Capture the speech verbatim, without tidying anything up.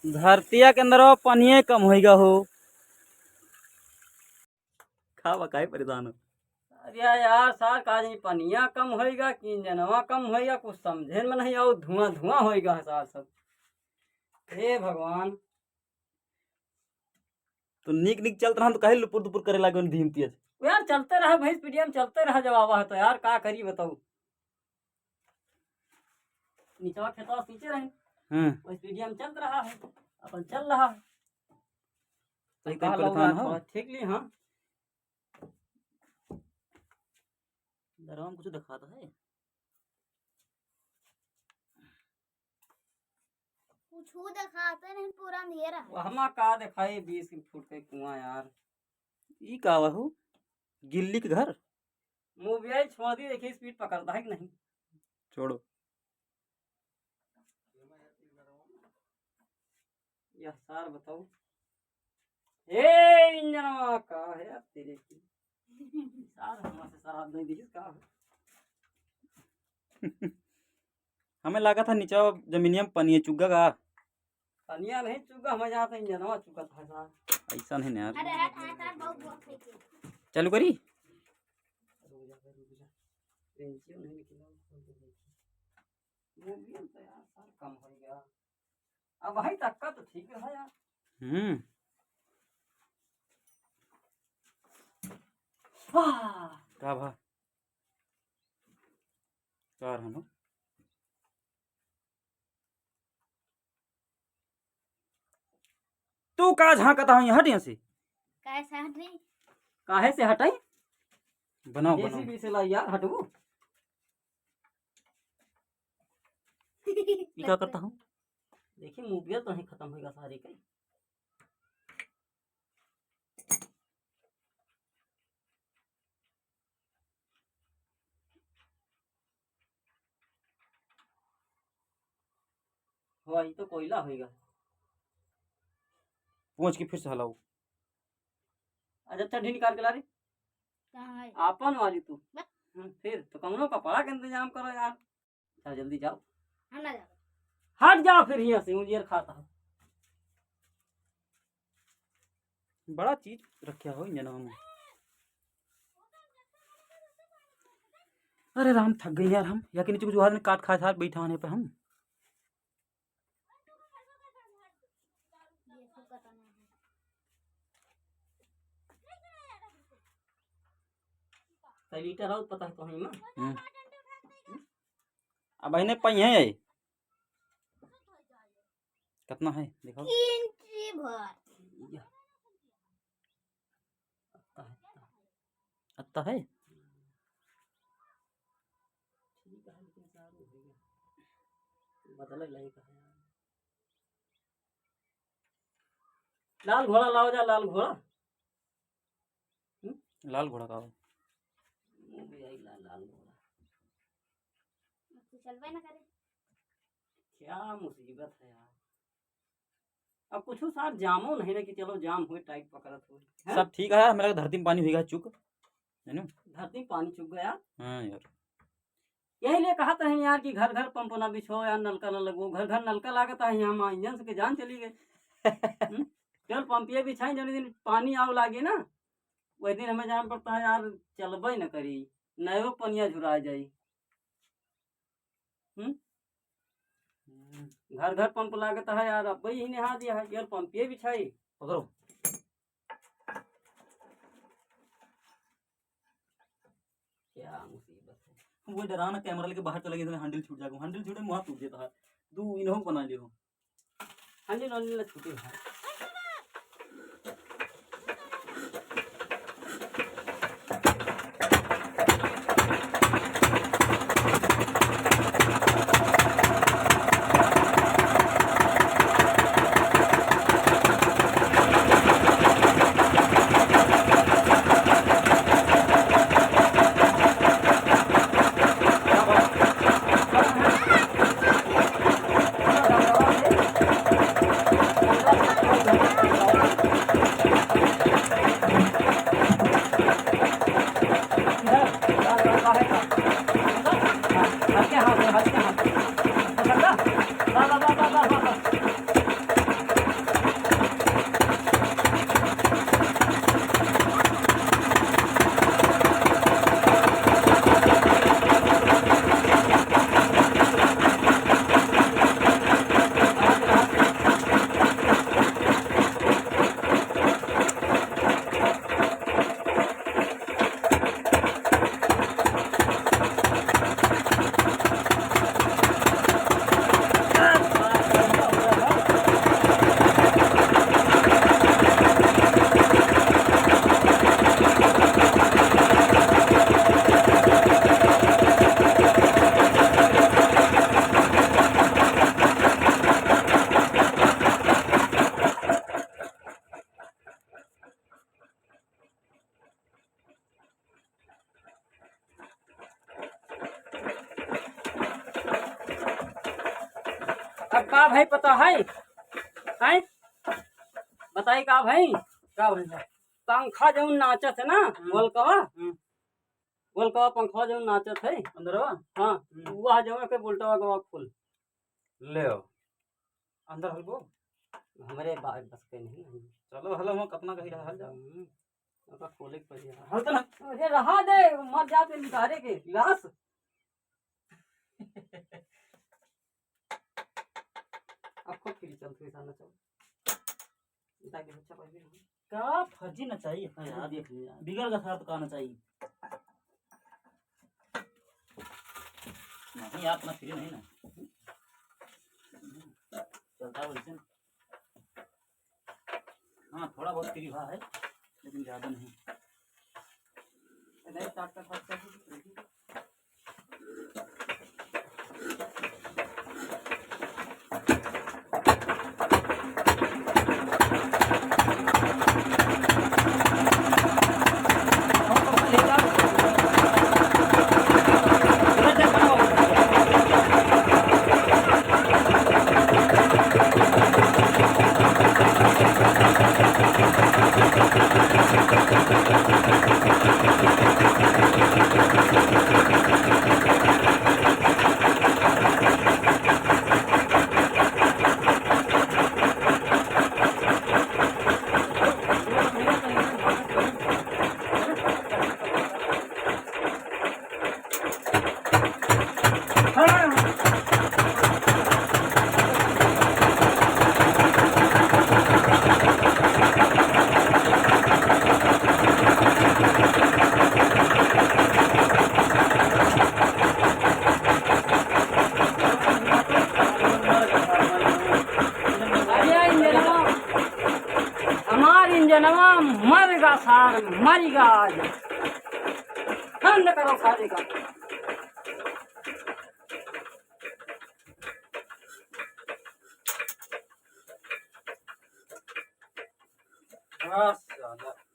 धरतिया के अंदर पनिये कम होइगा हो। का बा, काहे परेशान हो? अरे यार सार, का जानी पनिया कम होइगा कि इंजनवा कम होइगा, कुछ समझे में नहीं आओ, धुआं धुआं होइगा है सार सब। हे भगवान। तो नीक नीक चलत रहा तो काहे लुपुर दुपुर करे लागे धीम तेज? वो यार चलते रहा भाई, स्पीडिया में चलते रहा, जब आवा है तो यार का करी बताओ। निचवा खेतवा सींचे रहे, हम्म। वो स्पीडिया में चलत रहा है, अपन चल रहा है। सही अब कहीं का परेशान लौड़ा हो? थोड़ा ठीक ली, हाँ। दरवा में कुछ दिखाता है? कुछ देखाते नहीं, पूरा अंधेरा है। वहमा का देखाई, बीस फुट के कुआं यार। ई का बा हो? गिल्ली के घर? मुँह भी आई छोड़ दी, देखिए स्पीड पकड़ता है कि नहीं। छोड़ो। यह सार बताओ। ए इंजनवा का है यार तेरे की? सार हमसे सार हाथ नहीं दीजिए का है? हमें लगा था नीचे जमीनिया में पनिया चुग्गा का। पनिया नहीं चुग्गा, हमें जहाँ से इंजनवा चुका था सार। ऐसा नहीं ना यार। अरे हट, हट, हट, बहुत बोल रही थी। चालू करी? रुक जा, रुक जा। रेंचियो नहीं निकला, खोल के देखी। वो भी हम तो यार सार कम हो गया। अब भाई तक का तो ठीक रहा यार। हम्म। आह! का भा? का रहनो? तू का झांकत हई? हट यहाँ से। काहे से हट रही? काहे से हटाई? बनाओ, बनाओ। जेसीबी से ला यार, हटबू। ई का करता हूँ? देखिए, मुबिया तो नहीं खत्म होइगा सारी के। हाँ, ई तो कोयला होइगा। पहुँच के फिर से हलाओ। अच्छा, चड्ढी निकाल के ला रे। कहाँ है? आपन वाली तू। बस। हम्म, फिर तो कौनो कपड़ा के इंतजाम करो यार। अच्छा, जल्दी जाओ। हम ना जाबो। हट जाओ फिर हियाँ से, उजियर खाता हो। बड़ा चीज रख्या हो इंजनवा में। अरे राम, थक गई यार हम। या के नीचे कुछ आदमी काट खाए साथ बैठा होने पे हम। तै लीटर और पता है तो है ना? हम्म। अब अहिने पाई है। कितना है? दिखाओ। इंची भर। या। अत्ता है, अत्ता। अत्ता है? ठीक है, लेकिन सारू हो गया। बदले लायक है। लाल घोड़ा लाओ जा, लाल घोड़ा। हम्म? लाल घोड़ा का हो? वो भी आई ला-, लाल घोड़ा। अब तो चलबे ना करे। क्या मुसीबत है यार। अब कुछ सार जामो नहीं ना कि चलो जाम हुए, टाइट पकड़त हुए, हैं? सब ठीक है यार, मेरा धरती में पानी हुई गया चुक, है ना? धरती में पानी चुक गया। हाँ यार। यही लिए कहत रहे यार कि घर घर पंप ना बिछो यार, नलका ना लगो। घर घर नलका लागत है, यहाँ माँ इंजन से के जान चली गई। हम्म? चल पंपिए बिछाई, जौन दिन पानी आव लागे ना, वही दिन हमें जान पड़ता है यार, चलबे न करी, नयो पनिया झुरा जाई। हम्म? हम्म। घर घर पंप लागत है यार, अब ही नहा दिया है यार, पंपिए बिछाई। पकड़ो। क्या मुसीबत है। वो डरा ना, कैमरा लेके बाहर चला गया, इसने हैंडल छूट जाएगा, हैंडल छूटे, मुँह टूट जाता है। तू इन्हों बना लियो। हैंडल वैंडल ना छूटे भाई। अब का भाई पता है? हैं? बताई का भाई? का भाई? पंखा जौन नाचत है ना, हम्म। गोलकवा, हम्म। गोलकवा पंखवा जौन नाचत है। अंदरवा? हाँ, हम्म। वह जौन के बुलटवा गवा खुल। ले आओ। अंदर हलबो? हमरे बा-, बस के नहीं ना। चलो, हलो, हम कितना कही रहा, हल जाओ। हम्म, ओका खोले के पड़ी है। हल तो ना। अरे, रहा दे, मर जाते निकारे के गिलास। अब खुद फ्री चल, फ्री सामने चल। इतना के बच्चा पहले हम। का फर्जी नचाई इतना यार? देख लिया। बिगड़ का साथ का नचाई। नहीं, आप ना फ्री नहीं ना। चलता है वैसे। हाँ, थोड़ा बहुत फ्री हुआ है, लेकिन ज्यादा नहीं। नहीं, काट, काट, काट, काट। अरे इंजनवा, हमार इंजनवा मर गा सार, मर गा आज। बंद करो सारे का। बस, ज्यादा।